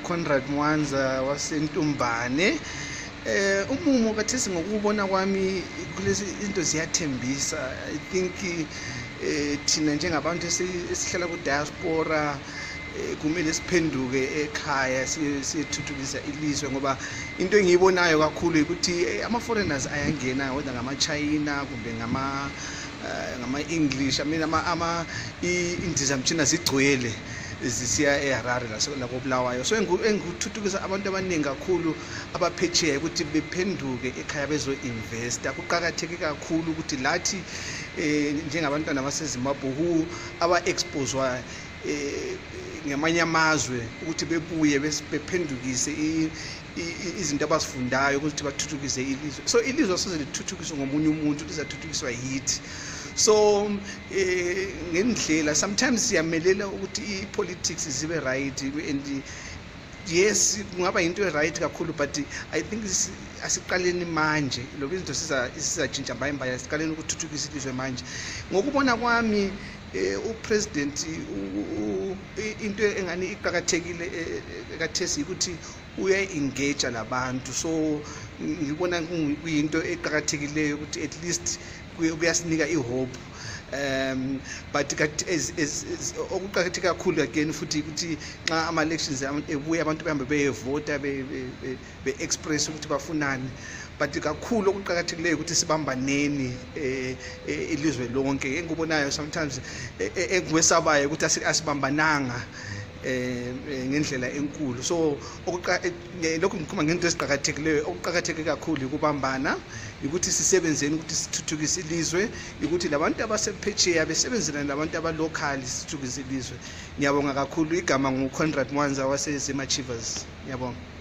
Conrad Mwanza wasentumbane. Umumo kathesi ngokubona kwami kulezi into ziyathembisa. I think thina njengabantu esihlala ku diaspora kumele siphenduke ekhaya siyethuthukisa ilizwe, ngoba into engiyibonayo kakhulu ukuthi ama foreigners ayangena whether ngama China kumbe ngama English, I mean indizamtshina zigcwele zisiya eHarare lakobulawayo. So engikuthuthukisa abantu abaningi kakhulu abaphetsheya ukuthi bephenduke ekhaya bezo investa. Kuqakatheke kakhulu ukuthi lathi njengabantwana baseZimbabwe aba exposewa ngamanye amazwe ukuthi bebuye bephendukise izinto abazifundayo ukuthi bathuthukise ilizwe. So ilizwe size lithuthukiswe ngomunye umuntu, lizathuthukiswa yithi. So ngendlela sometimes siyamelela ukuthi ipolitics zibe right, and yes kungaba into right kakhulu, but I think asiqaleni manje lokho izinto sizatshintsha mbayimbaye, siqaleni ukuthuthukisa ilizwe manje. Ngokubona kwami upresident into engani iqhakathekile ekathesi ukuthi uya-engage labantu. So ngibona kuyinto eqhakathekileyo ukuthi at least kuyasinika ihope. But okuqakatheke kakhulu again futhi ukuthi nxa ama elections ebuya abantu behambe beyevota be-express ukuthi bafunani. But kakhulu okuqakathekileyo ukuthi sibambaneni ilizwe lonke. Engikubonayo sometimes engikwesabayo ukuthi asibambananga ngendlela enkulu. So lokho ngikhuluma ngento eziqhakathekileyo. Okuqakatheke kakhulu ukubambana, ukuthi sisebenzeni ukuthi sithuthukise ilizwe, ukuthi labantu abasephetsheya besebenzele nabantu abalokali sithuthukise ilizwe. Ngiyabonga kakhulu. Igama nguConrad Mwanza waseZimbabwe. Ngiyabonga.